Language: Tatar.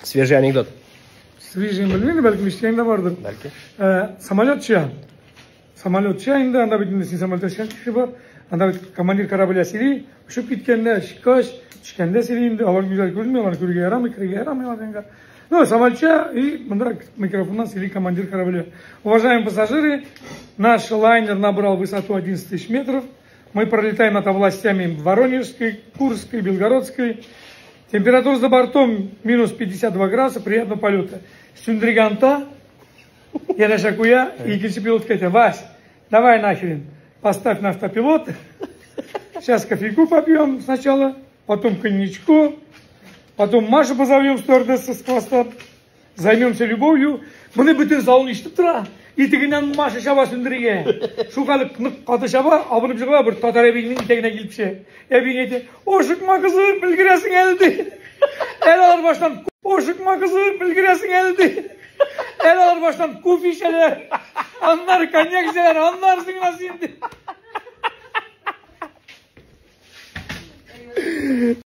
Свежий анекдот. Свежий белмим, бәлкем ишеткән дә бардыр. Бәлки. Самолет чия. Самолет чия инде, анда бит инде син самолетта чыккан кеше бар. Анда бит командир корабля сөйли, очып киткәндә, чыккач, төшкәндә сөйли инде, алар гүзәл күренми, аларны күрергә ярамый, керергә ярамый аларга. Ну, самолет чия, и монда микрофоннан сөйли командир корабля. Уважаемые пассажиры, наш лайнер набрал высоту 11 тысяч метров. Мы пролетаем над областями Воронежской, Курской, Белгородской. Температура за бортом минус 52 градуса, приятного полета. Сүндергән янәшә куя, икенче пилотка әйтә, Вась, давай нахрен, поставь на автопилот. Сейчас кофейку попьем сначала, потом коньячку, потом Машу позовем стюардесса с хвоста, займемся любовью. Моны бөтен залын ишетеп тора. Итегеннән Маша чаба сүндерергә. Шул нык каты чаба, абынып чыга бер татар әбинең итәгенә килеп төшә. Әби әйтә, ашыкма кызым, өлгерәсең әле ди. Әле алар баштан ашыкма кызым, өлгерәсең әле ди. Әле алар баштан кофе эчәләр, аннары коньяк эчәләр, аннары сиңа син ди.